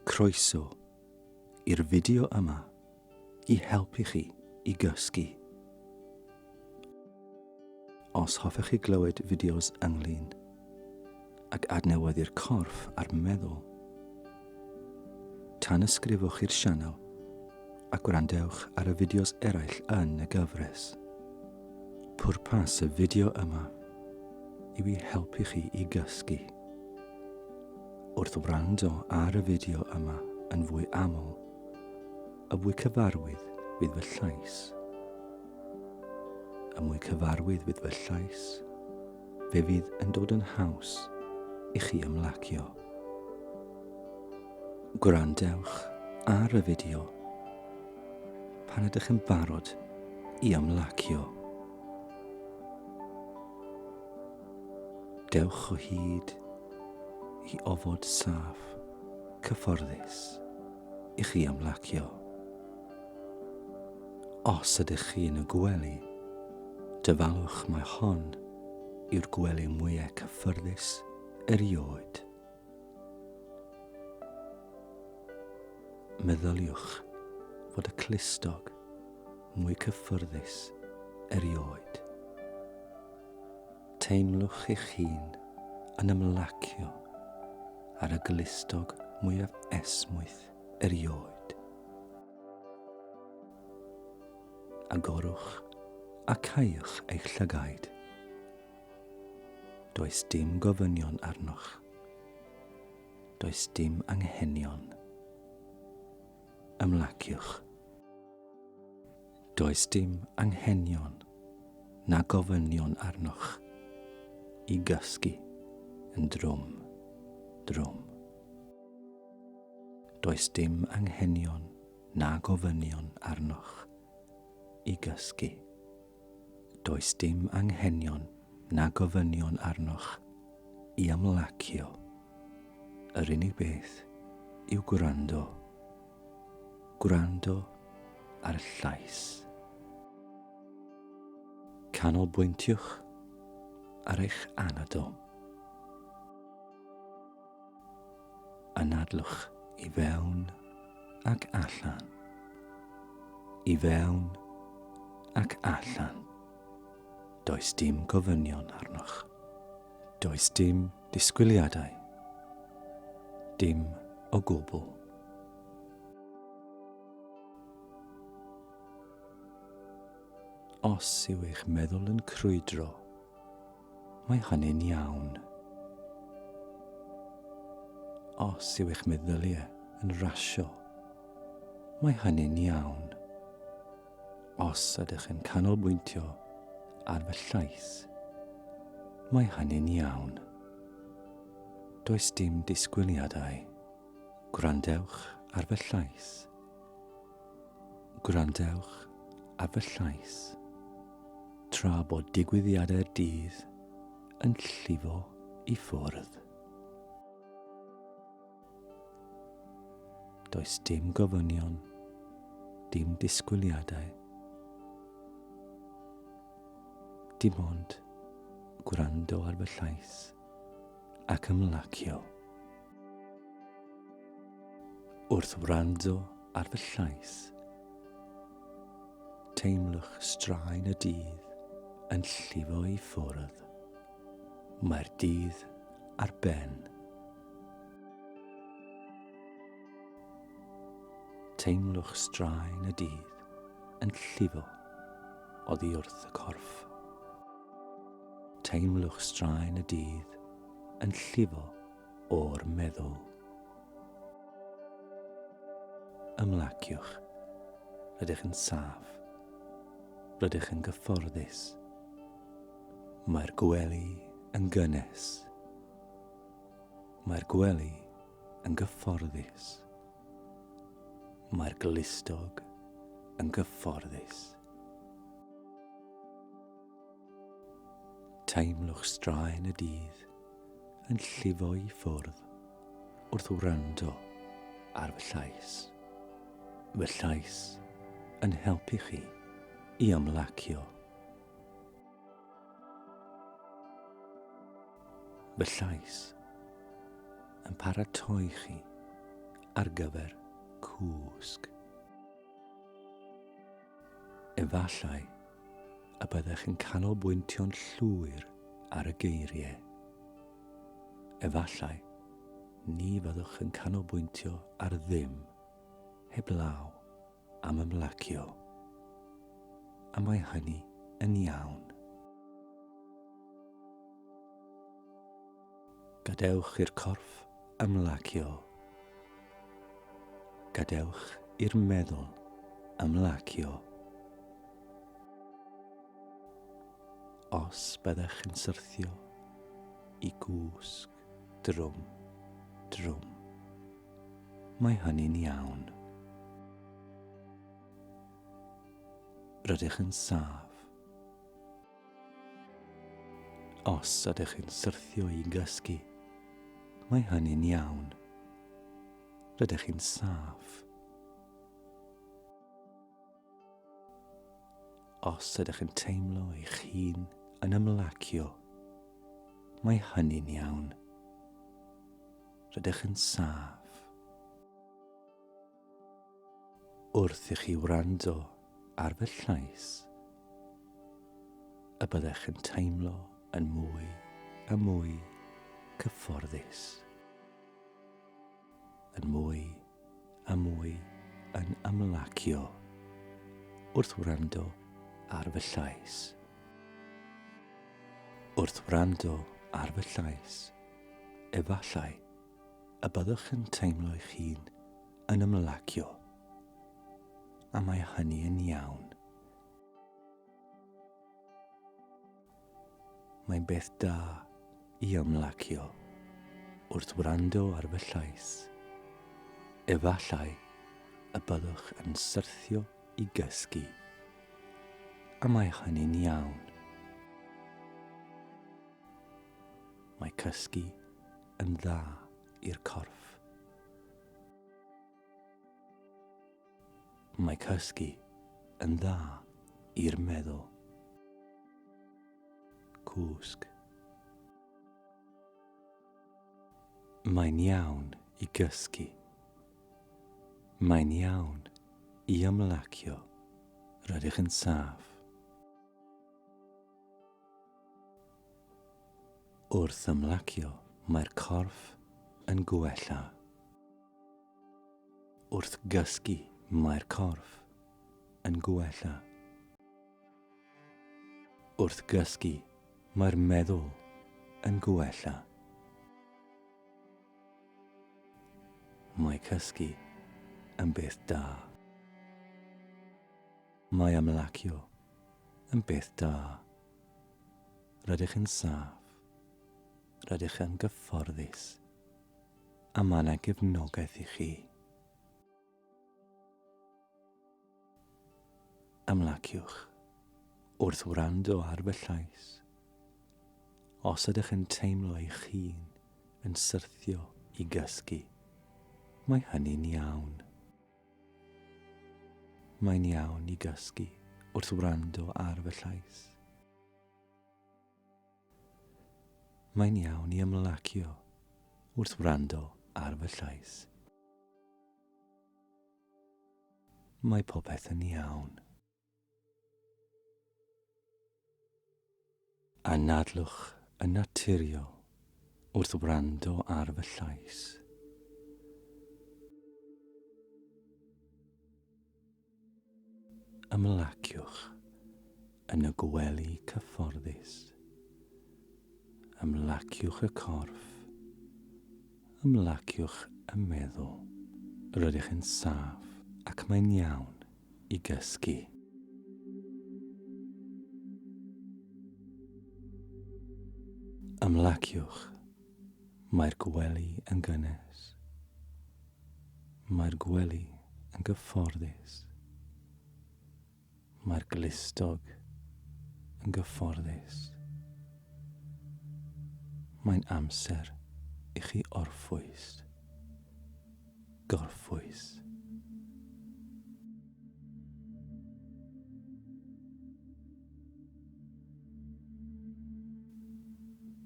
Croeso i'r fideo yma i helpu chi i gysgu. Os hoffech chi glywed fideos ynglyn ag adnewyddu'r corff a'r meddwl, tanysgrifwch i'r sianel a gwrandewch ar y fideos eraill yn y gyfres. Pwrpas y fideo yma yw i helpu chi i gysgu. Wrth wrando ar y fideo yma yn fwy aml, y fwy cyfarwydd fydd fy llais. Y mwy cyfarwydd fydd fy llais, fe fydd yn dod yn haws i chi ymlacio. Gwrandewch ar y fideo pan ydych yn barod i ymlacio. Dewch o hyd i ofod saff, cyfforddus i chi ymlacio. Os ydych chi yn y gwely, dyfalwch mai hon yw'r gwely mwyaf cyffyrddus erioed. Meddyliwch fod y clustog mwy cyffyrddus erioed. Teimlwch eich hun yn ymlacio ar y glustog mwyaf esmwyth erioed. Agorwch a caewch eich llygaid. Does dim gofynion arnoch. Does dim anghenion. Ymlaciwch. Does dim anghenion na gofynion arnoch i gysgu yn drwm, drwm. Does dim anghenion na gofynion arnoch i gysgu. Does dim anghenion na gofynion arnoch i ymlacio. Yr unig beth yw gwrando. Gwrando ar y llais. Canolbwyntiwch ar eich anadl. Anadlwch i fewn ac allan. I fewn ac allan. Does dim gofynion arnoch. Does dim disgwyliadau. Dim o gwbl. Os yw eich meddwl yn crwydro, mae hynny'n iawn. Os yw eich meddyliau yn rasio, mae hynny'n iawn. Os ydych yn canolbwyntio ar fy llais, mae hynny'n iawn. Does dim disgwyliadau. Gwrandewch ar fy llais. Gwrandewch ar fy llais tra bod digwyddiadau'r dydd yn llifo i ffwrdd. Does dim gofynion, dim disgwyliadau. Dim ond gwrando ar fy llais ac ymlacio. Wrth wrando ar fy llais, teimlwch straen y dydd yn llifo i ffwrdd. Mae'r dydd ar ben. Teimlwch straen y dydd yn llifo oddi wrth y corff. Teimlwch straen y dydd yn llifo o'r meddwl. Ymlaciwch. Rydych yn saff. Rydych yn gyfforddus. Mae'r gwely yn gynnes. Mae'r gwely yn gyfforddus. Mae'r glustog yn gyfforddus. Teimlwch straen y dydd yn llifo i ffwrdd wrth wrando ar fy llais. Fy llais yn helpu chi i ymlacio. Fy llais yn paratoi chi ar gyfer cwsg. Efallai y byddech yn canolbwyntio'n llwyr ar y geiriau. Efallai ni fyddwch yn canolbwyntio ar ddim heblaw am ymlacio. A mae hynny yn iawn. Gadewch i'r corff ymlacio. Gadewch i'r meddwl ymlacio. Os byddech yn syrthio i gwsg drwm, drwm, mae hynny'n iawn. Rydych yn saff. Os ydych chi'n syrthio i gysgu, mae hynny'n iawn. Rydych chi'n saff. Os ydych yn teimlo eich hun yn ymlacio, mae hynny'n iawn. Rydych yn saff. Wrth i chi wrando ar fy llais, y byddech yn teimlo yn mwy a mwy cyfforddus, yn mwy a mwy yn ymlacio wrth wrando ar fy llais. Wrth wrando ar fy llais, efallai y byddwch yn teimlo eich hun yn ymlacio, a mae hynny yn iawn. Mae'n beth da i ymlacio wrth wrando ar fy llais. Efallai y byddwch yn syrthio i gysgu, a mae hynny'n iawn. Mae cysgu yn dda i'r corff. Mae cysgu yn dda i'r meddwl. Cwsg. Mae'n iawn i gysgu. Mae'n iawn i ymlacio. Rydych yn saff. Wrth ymlacio, mae'r corff yn gwella. Wrth gysgu, mae'r corff yn gwella. Wrth gysgu, mae'r meddwl yn gwella. Mae cysgu yn beth da. Mae ymlacio yn beth da. Rydych yn saff. Rydych yn gyfforddus. A mae yna gefnogaeth i chi. Ymlaciwch wrth wrando ar fy llais. Os ydych yn teimlo eich hun yn syrthio i gysgu, mae hynny'n iawn. Mae'n iawn i gysgu wrth wrando ar fy llais. Mae'n iawn i ymlacio wrth wrando ar fy llais. Mae popeth yn iawn. Anadlwch yn naturiol wrth wrando ar fy llais. Ymlaciwch yn y gwely cyfforddus. Ymlaciwch y corff. Ymlaciwch y meddwl. Rydych yn saff ac mae'n iawn i gysgu. Ymlaciwch. Mae'r gwely yn gynnes. Mae'r gwely yn gyfforddus. Mae'r glustog yn gyfforddus. Mae'n amser i chi orffwys. Gorffwys.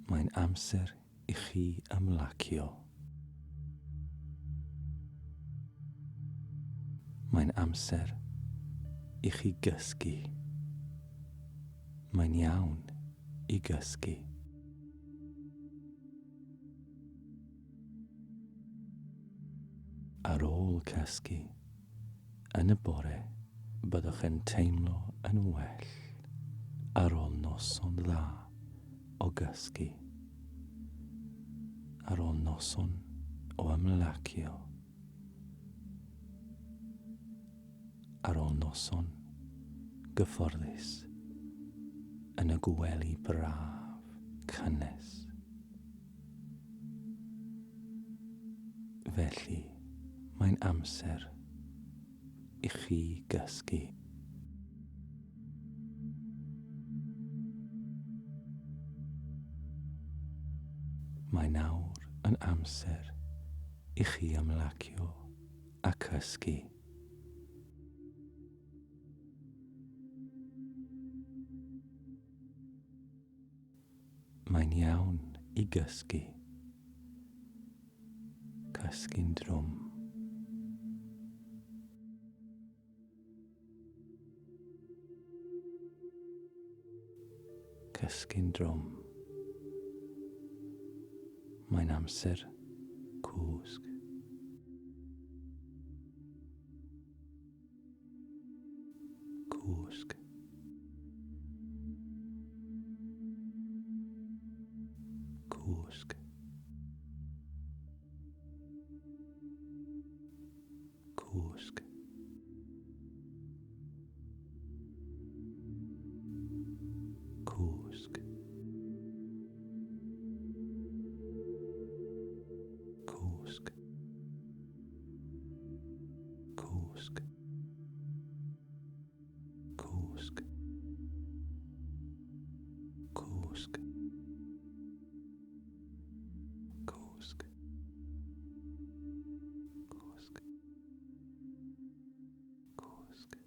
Mae'n amser i chi ymlacio. Mae'n amser i chi gysgu. Mae'n iawn i gysgu. Ar ôl cysgu, yn y bore byddwch yn teimlo yn well ar ôl noson dda o gysgu. Ar ôl noson o ymlacio. Ar ôl noson gyfforddus yn y gwely braf cynnes. Felly, mae'n amser i chi gysgu. Mae nawr yn amser i chi ymlacio a cysgu. Mae'n iawn i gysgu. Cysgu'n drwm. Cysgu'n drwm. Mae'n amser cwsg. Cwsg. Cwsg. Cwsg. Cwsg. Cwsg. Cwsg. Cwsg. Cwsg. Cwsg. Cwsg. Cwsg.